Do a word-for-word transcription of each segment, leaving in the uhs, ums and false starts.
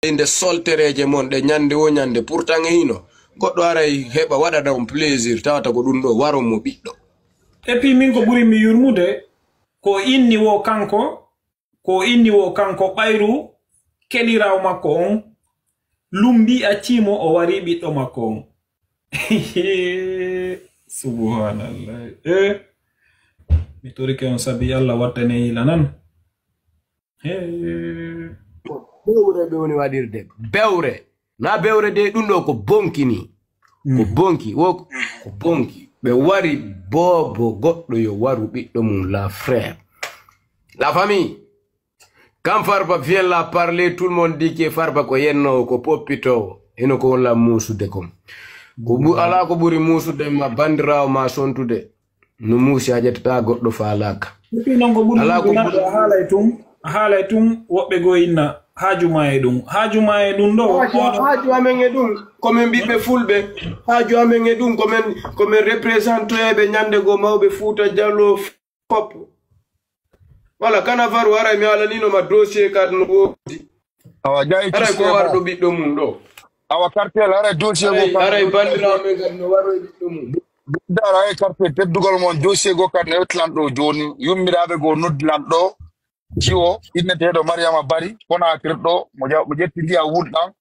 inde soltereeje mon ɗe ñande wo ñande. Pourtant e hino goɗɗo aray heɓa waɗana on plaisir, tawata ko ɗum ɗo waro mo ɓiɗɗo. Et puis min ko ɓuri mi yurmude, ko inni wo kanko, ko inni wo kanko ɓayru keliraw makko on, lumbi accimo o wari ɓiɗɗo makko on. Subhanallah. Eh, mi torike on sabi Allah wattane yila nan. Eh. Bewre ɓe woni waɗirde. Bewre. Na bewre de ɗum ɗo ko bonki ni. Ko bonki. Wo ko bonki. Ɓe wari boobo goɗɗo yo waru ɓiɗɗo mum la frère. La famille. Quand Farba vient là parler, tout le monde dit que Farba ko yenno, ko poppito. Hino ko walla muusude kon. Ko bu-, ala ko ɓuri muusude ma bandirawo ma sontude. No muusi a ƴettata goɗɗo faalaka. Ɗum noon ko ɓuri. Ala ko ɓuri. A haalay tun, a haalay tun, woɓɓe goo inna haaju ma e ɗum. Haaju ma e ɗum ɗo. Haaju, haaju amen e ɗum. Ko men ɓiɓɓe fulɓe. Haaju amen e ɗum. Ko men, ko men représentoyeeɓe ñande goo mawɓe Fuuta Jallo fop. Wala kana faru haray mi alanino ma dossier kad no woodi. Awa, jayi haray ko warɗo ɓiɗɗo mum ɗo. Awa, cartel, haray dossier go. Haray, haray bandirawo men kadi no waro e ɓiɗɗo mum. Dara e cartel teddugol mon, dossier go kadi no yottilan ɗo jooni. Yummiraaɓe go noddilan ɗo. Jiwo, inneteeɗo Mariama Bari, Konaakiri ɗo, mo ja-, mo ƴetti ndiyam wulɗam,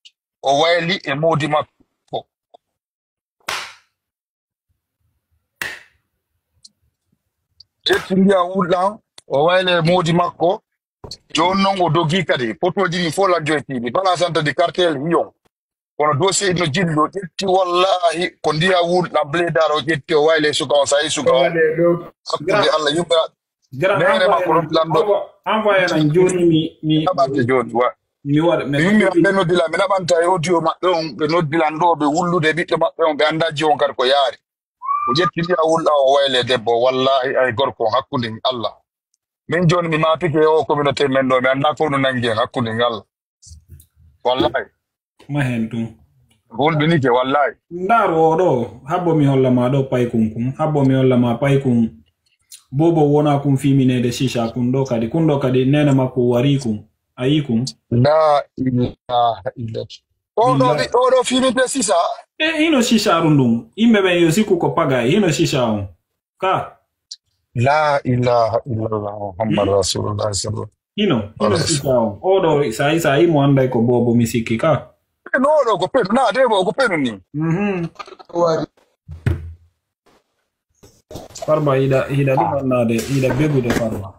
o wayli e moodi makko. Ƴetti ndiyam wulɗam, o wayli e moodi makko. Jooni noon o dogi kadi, potooji ɗi fof lajjoytiiɗi. Bala santa di cartel hiyon. Kono dossier no jillo, ƴetti wallahi ko ndiyam wulɗam bledaar o ƴetti o wayli e suka on, so a yi suka on. Hakkunde Allah yumɓe. Gara mere makko ɗon lanɗo. Envoyé nan jooni mi, mi, naɓante jooni, wa. Mi waɗa, mi mi yummi ɓe noddila, mi naɓanta e audio maɓɓe on, ɓe noddilan ɗo, ɓe wullude ɓiɗɗo maɓɓe on, ɓe annda jiwon kadi ko yaari. O ƴetti ndiyam wulɗam o wayli e debbo, wallahi ay gorko on hakkunde Allah. Min jooni mi maapike e o communauté men ɗo, mi annda ko no nangi en hakkunde Allah. Wallahi. Ma heen tun. Hulɓinike, wallahi. Ndaar oo ɗoo, habbo mi holla ma ɗoo paykun kun. Habbo mi holla ma paykun. Bobo wona kun fimineede sisa kun ɗoo kadi. Kun ɗoo kadi neene makko warii kun. A yii kun? La ilaha illallah. Oo ɗoo, billahi. Oo ɗoo fiminte sisa? E, hino sisa ɗum ɗum. Yimɓe ɓen yo sikku ko pagay. Hino sisa on. Ka. La ilaha illallah Muhammad Rasulullah sallallahu. Hino, hino sikka on. Oo ɗoo, sa yi, sa yi mo annday ko Bobo mi sikki ka. No, oo ɗoo ko penu, na de bo ko penu ni. Mhm. Farba, hiɗa, hiɗa ɗum annade, hiɗa begude Farba.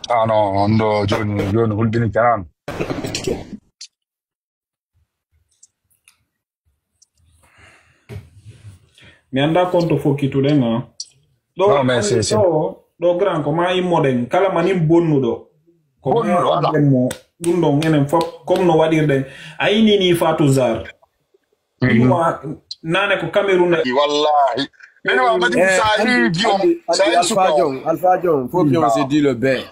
Ah, non, on ɗoo jooni, jooni hulɓini kanan. Mi annda konto fokkituɗen, ah. Ɗo, non, mais c'est, c'est, ɗo, ɗo grand ko ma immoɗen, kala manin bonnuɗo. Ko bonnuɗo, ma voilà. Mo, ɗum ɗon enen fof, comme no waɗirɗen. A ini ni Fatou Zar. Mhm. Ɗum wa-, nane ko Cameroun. Wallahi. Ene wa madi. Eh, sa andi, andi, andi, andi Alpha John, Alpha John, fof on se dit le bien.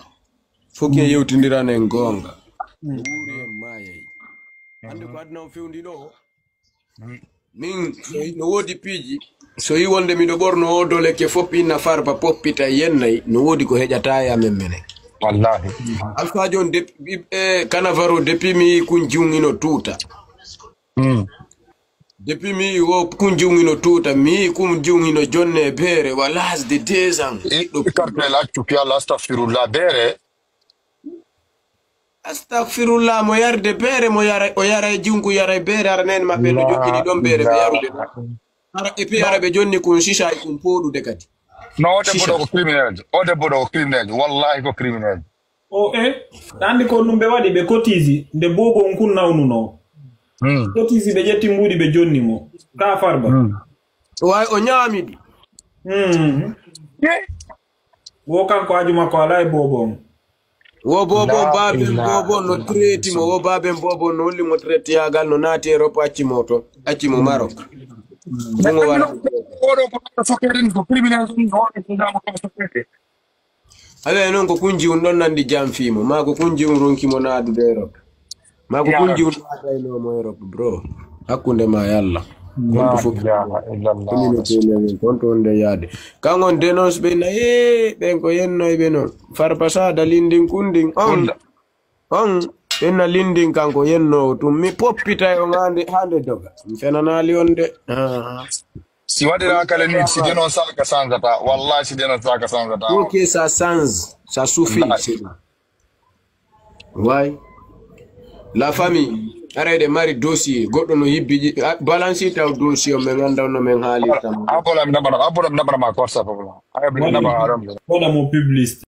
Fof on yewtindiran en goonga. Mm. Wuuri en maayay. Ande ko aduna o fewndi ɗo. Mm. Min, so i-, no woodi piiji. So yi wonde miɗo ɓorno o dole ke fof inna Farba poppita yennay, no woodi ko heƴata e amen menen. Wallahi. Alpha John de, eh, Kanavaro depuis mi yi kun jungino tuuta. Mm. Depuis mi yi wo kun jungino tuuta, mi yi kun jungino jonne beere, wa l'âge de deux ans. E, ɗo e cartel accu ki Allah, astagfirullah, beere. Astagfirullah, mo yarde beere, mo yara, o yara e junku, yara e beere, hara nene maɓɓe no jokkini ɗon beere, ɓe yarude ɗon. Hara, et puis hara ɓe jonni kun sisa e kun pooɗude kadi. No, o debbo ɗo ko criminel. O debbo ɗo ko criminel. Wallahi ko criminel. O, e, andi ko ɗum ɓe waɗi, ɓe kotisi, nde bobo on kun nawnuno. Hmm. Kotisi, ɓe ƴetti mbuuɗi, ɓe jonni mo. Ka Farba. Hmm. O wawi, o ñaami ɗi. Hmm. Ye? Wo kanko haaju makko alaa e bobo on. Wo bobo on, la baaben ilaha bobo on no traiti mo, wo baaben bobo on no holli mo traitiyagal, no naati Europe, acci mo to, acci mo Maroc. Hmm. Ɗum o wara. Oɗo ko sokkerin ko criminel ɗum, oɗo ko ngam ko sokkete. Awe noon ko kunji un ɗon nandi jam fii mo, maa ko kunji un ronki mo naadude Europe. Maa ko kunji un naadaynoo mo Europe, bro. Hakkunde ma e Allah. Konto fof. Communauté men, konto on nde yaade. Kan on dénonce ɓe na, ee, ɓen ko yennoyɓe noon. Farba sa dalindin kundin on. On inna lindin kanko yennoowo tun. Mi poppitay on hande, hande doga. Mi fenanaali on de. Ah. Si waɗira kala ni, si deno saka sanzata. Wallahi, si deno saka sanzata. Ok, ça change. Ça suffit, c'est bon. Ouais. La famille, arayde mari dossier. Goɗɗo no yibbi. Balansi taw dossier o men anda no men haalirta mo. Abola mi nabana, abola mi nabana ma korsa fofla. Ay mi nabana aram. Wona mo publicité.